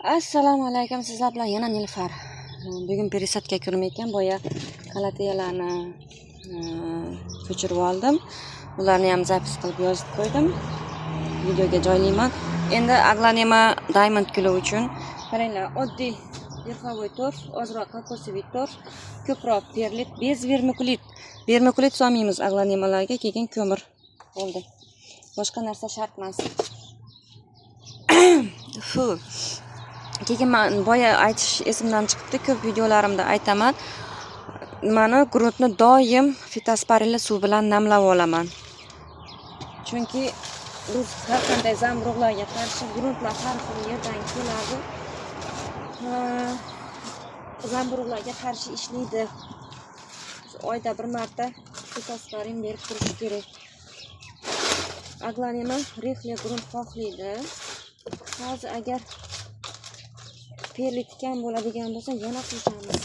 Assalomu alaykum, sizlar bilan yana Nilufar. Bugun пересадка kunim ekan, boya kalateyalarni ko'chirib oldim. Ularni ham запись qilib yozib qo'ydim. Videoga joylayman. Endi aglonema Diamond guli uchun qaranglar, oddiy верховой торф, ozroq кокосовый торф, ko'proq perlit, без vermikulit. Vermikulit solmaymiz aglonemalarga, keyin ko'mir bo'ldi. Boshqa narsa shart emas. Fu. Keyin man boya aytish esimdan chiqibdi, ko'p videolarimda aytaman. Nimani, gruntni doim fitosparinli suv bilan namlab olaman. Chunki biz har qanday zamburug'larga qarshi, gruntlar har xil yerdan keladi. Zamburug'larga qarshi ishlaydi. Oyda bir marta fitosparin berib turish kerak. Aglonema рыхлый grunt xohlaydi. Hozir agar perlit kam bo'ladigan bo'lsa, yana qo'shamiz.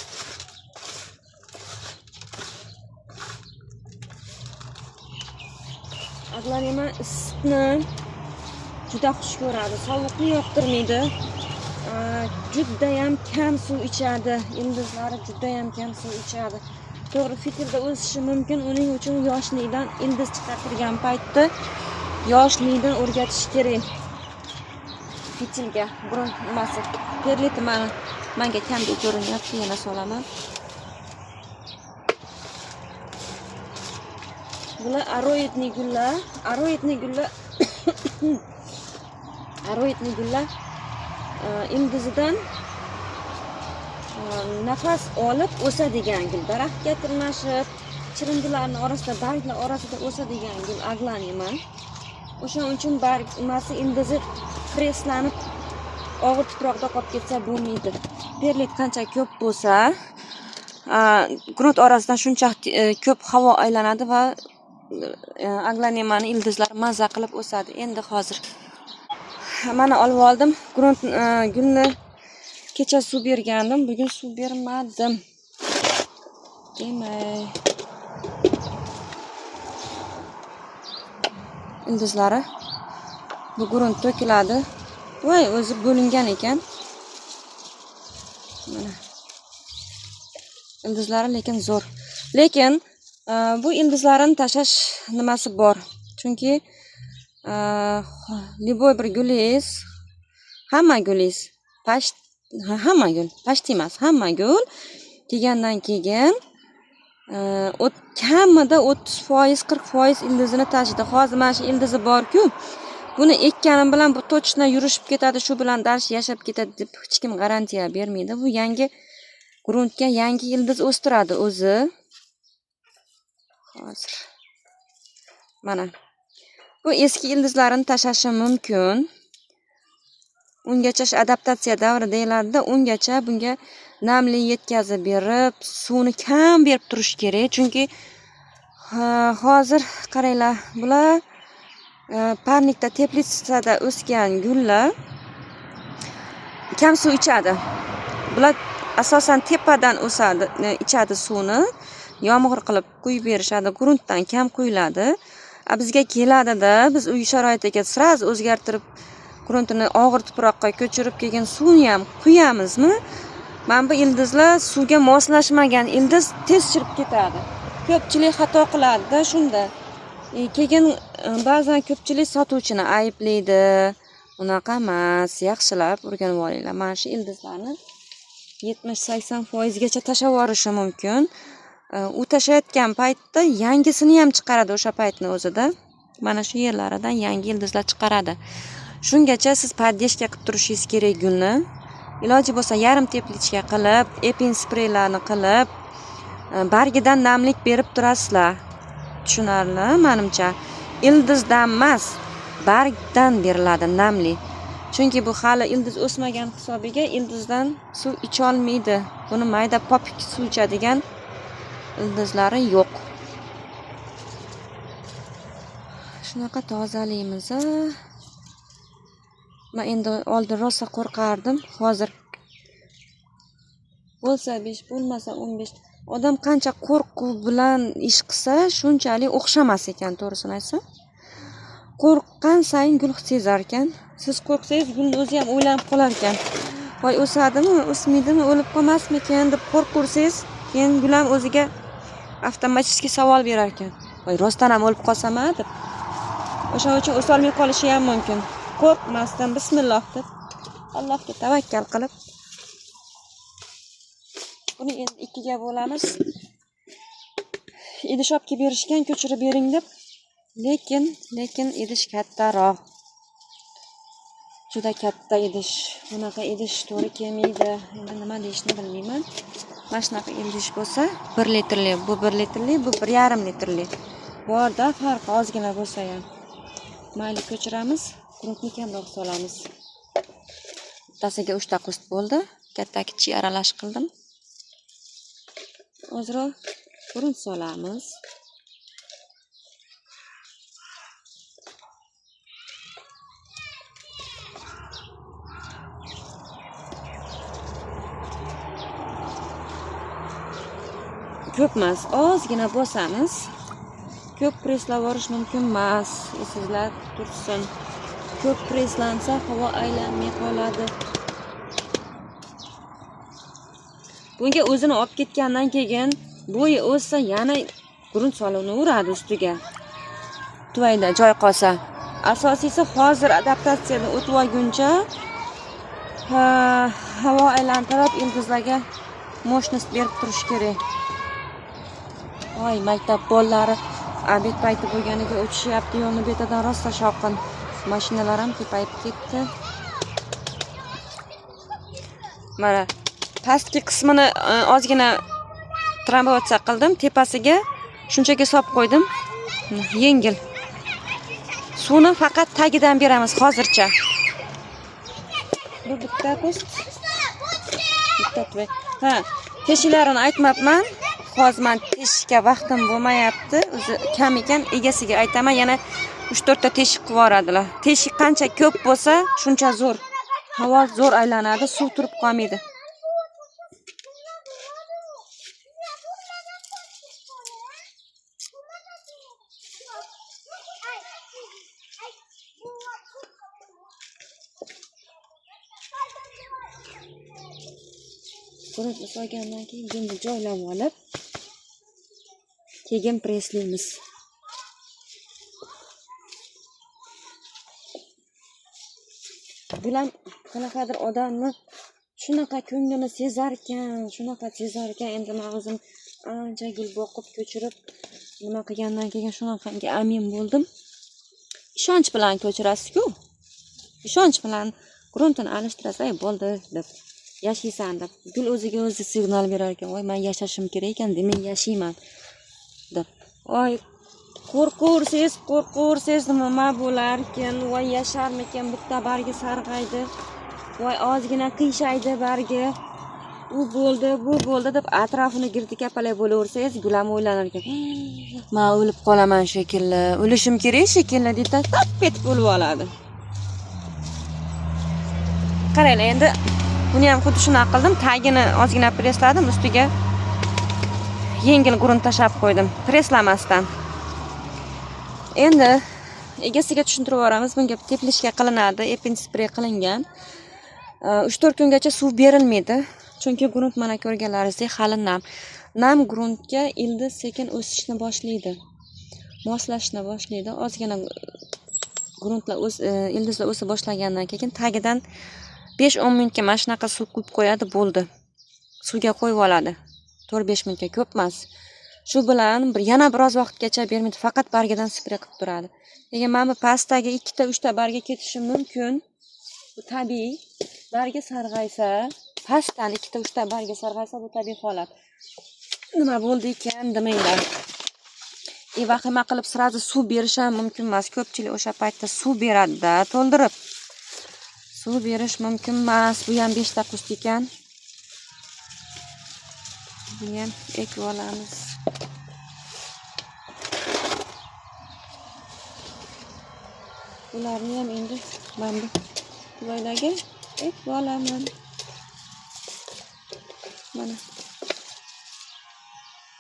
Aglonema issiqni juda xush ko'radi, sovuqni yoqtirmaydi. Judayam kam suv ichadi, ildizlari judayam kam suv ichadi. To'g'ri, fitilda o'sishi mumkin, uning uchun yoshlikdan ildiz chiqartirgan paytda yoshlikdan o'rgatish kerak. Fitilga burun nimasi, perliti manga kamdek ko'rinyapti, yana solaman. Bular aroidniy gullar, aroidniy gullar, aroidniy gullar ildizidan nafas olib o'sadigan gul. Daraxtga tirmashib, chirindilarning orasida, barglar orasida o'sadigan gul aglonema. O'shaning uchun barg nimasi, ildizi presslanib og'ir tuproqda qolib ketsa bo'lmaydi. Perlit qancha ko'p bo'lsa, grunt orasidan shuncha ko'p havo aylanadi va aglonemani ildizlari maza qilib o'sadi. Endi hozir mana olib oldim. Grunt gulni kecha suv bergandim, bugun suv bermadim. Demak, ildizlari bu grunt to'kiladi. Voy, o'zi bo'lingan ekan. Mana. Ildizlari lekin zo'r. Lekin bu ildizlarini tashlash nimasi bor. Chunki любой bir gulingiz, hamma gulingiz, hamma gul, pashti emas, hamma gul kelgandan keyin kamida 30%, 40% ildizini tashlaydi. Hozir mana shu ildizi bor-ku. Buni ekkanim bilan bu точно yurishib ketadi, shu bilan dars yashab ketadi deb hech kim garantiya bermaydi. Bu yangi gruntga yangi ildiz o'stiradi o'zi. Hozir. Mana. Bu eski ildizlarini tashlashi mumkin. Ungacha adaptatsiya davri deyiladi-da, ungacha bunga namlik yetkazib berib, suvni kam berib turish kerak. Chunki hozir qaranglar, bular parnikda, teplitsada o'sgan gullar kam suv ichadi. Bular asosan tepadan o'sadi, ichadi suvni. Yomg'ir qilib quyib berishadi, gruntdan kam quyiladi. Bizga keladida, biz uy sharoitiga сразу o'zgartirib, gruntini og'ir tuproqqa ko'chirib, keyin suvni ham quyamizmi? Mana bu ildizlar suvga moslashmagan ildiz tez chirib ketadi. Ko'pchilik xato qiladida shunda. Keyin ba'zan ko'pchilik sotuvchini ayblaydi. Unaqa emas, yaxshilab o'rganib olinglar. Mana shu ildizlarni 70-80% gacha tashlab yuborishi mumkin. U tashlayotgan paytda yangisini ham chiqaradi o'sha paytni o'zida. Mana shu yerlaridan yangi ildizlar chiqaradi. Shungacha siz поддержка qilib turishingiz kerak gulni. Iloji bo'lsa yarim teplichka qilib, epin spreylarni qilib, bargidan namlik berib turasizlar. Tushunarli, menimcha. Ildizdan emas, bargdan beriladi namlik. Chunki bu hali ildiz o'smagan hisobiga ildizdan suv icholmaydi. Buni mayda popik suv ichadigan ildizlari yo'q. Shunaqa tozalaymiz. Men endi oldin rosa qo'rqardim. Hozir bo'lsa 5, bo'lmasa 15. Odam qancha qo'rquv bilan ish qilsa, shunchalik o'xshamas ekan, to'g'risini aytsam. Qo'rqqan sayin gul sezar ekan. Siz qo'rqsangiz, gulni o'zi ham o'ylanib qolar ekan. Voy o'sadimi, o'smaydimi, o'lib qolmasmikan deb qo'rqursangiz, keyin gul ham o'ziga avtomatik savol berar ekan. Voy rostdan ham o'lib qolsam-a deb. O'shaning uchun o'solmay qolishi ham mumkin. Qo'rqmasdan bismillah deb Allohga tavakkal qilib buni endi ikkiga bo'lamiz. Idish olib kelib berishgan, ko'chirib bering deb. Lekin idish kattaroq. Juda katta idish. Bunaqa idish to'g'ri kelmaydi. Endi nima deyishni bilmayman. Mana shunaqa idish bo'lsa, 1 litrli, bu 1 litrli, bu 1,5 litrli. Borda farqi ozgina bo'lsa ham. Mayli ko'chiramiz, quruqni kamroq solamiz. Bittasiga 3 ta qust bo'ldi. Katta kichik aralash qildim. Ozroq quruq solamiz. Ko'p emas, ozgina bosamiz. Ko'p presslab yuborish mumkin emas, esingizda tursin. Ko'p presslansa havo aylanmay qoladi. Bunga o'zini olib ketgandan keyin bo'yi o'ssa yana grunt solinaveradi ustiga. Tuvayda joy qolsa. Asosiysi hozir adaptatsiyadan o'tib olguncha havo aylantirib ildizlarga мощность berib turish kerak. Voy, maktab bolalari obed payti bo'lganiga o'tishyapti yo'lni betidan, rosa shovqin. Mashinalar ham ko'payib ketdi. Mana pastki qismini ozgina trambovatsiya qildim, tepasiga shunchaki solib qo'ydim. Yengil. Suvni faqat tagidan beramiz hozircha. Bu bitta kust. Bitta tuvak. Ha, teshiklarini aytmabman. Hozir men teshikka vaqtim bo'lmayapti. O'zi kam ekan, egasiga aytaman, yana 3-4 ta teshik qilib yuboradilar. Teshik qancha ko'p bo'lsa, shuncha zo'r. Havo zo'r aylanadi, suv turib qolmaydi. Quruqni solgandan keyin buni joylab olib, keyin presslaymiz. Bular qanaqadir odamni shunaqa ko'nglini sezarkan, shunaqa sezarkan. Endi men o'zim ancha gul boqib, ko'chirib, nima qilgandan keyin shunaqangi amin bo'ldim. Ishonch bilan ko'chirasiz-ku. Ishonch bilan gruntini alishtirasiz, ey bo'ldi deb yashaysan deb. Gul o'ziga o'zi signal berar ekan, voy men yashashim kerak ekan, demak yashayman deb. Voy qo'rqursiz, qo'rqursiz, nima bo'larkan, voy yasharmikan, bitta bargi sarg'aydi, voy ozgina qiyshaydi bargi, u bo'ldi, bu bo'ldi deb atrofini girdi kapalak bo'laversangiz, gul ham o'ylanar ekan, men o'lib qolaman shekilli, o'lishim kerak shekilli deb tap etib o'lib oladi. Qaranglar, endi buni ham xuddi shunaqa qildim, tagini ozgina pressladim, ustiga yengil grunt tashlab qo'ydim, presslamasdan. Endi egasiga tushuntirib yuboramiz, bunga teplishga qilinadi, epin sprey qilingan. 3-4 kungacha suv berilmaydi, chunki grunt mana ko'rganlaringizdek hali nam. Nam gruntga ildiz sekin o'sishni boshlaydi, moslashishni boshlaydi. Ozgina gruntlar ildizlar o'sa boshlagandan keyin tagidan 5-10 minutga mana shunaqa suv quyib qo'yadi, bo'ldi. Suvga qo'yib oladi. 4-5 minutga, ko'p emas. Shu bilan yana biroz vaqtgacha bermaydi, faqat bargidan sprey qilib turadi. Lekin mana bu pastdagi 2-3 ta barga ketishi mumkin. Bu tabiiy. Barga sarg'aysa, pastdan 2-3 ta barga sarg'aysa, bu tabiiy holat. Nima bo'ldi ekan demanglar. Vahima qilib sразу suv berish ham mumkin emas. Ko'pchilik o'sha paytda suv beradi-da, to'ldirib. Suv berish mumkin emas. Bu ham 5 ta qust ekan. Buni ham ekib olamiz. Bularni ham endi mana bu tuvaklarga ekib olaman. Mana.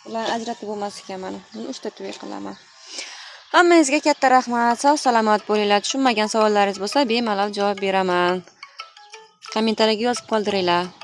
Ular ajratib bo'lmas ekan mana. Buni 3 ta tuvak qilaman. Hammangizga katta rahmat. Sog' salomat bo'linglar. Tushunmagan savollaringiz bo'lsa, bemalol javob beraman. Kommentariyaga yozib qoldiringlar.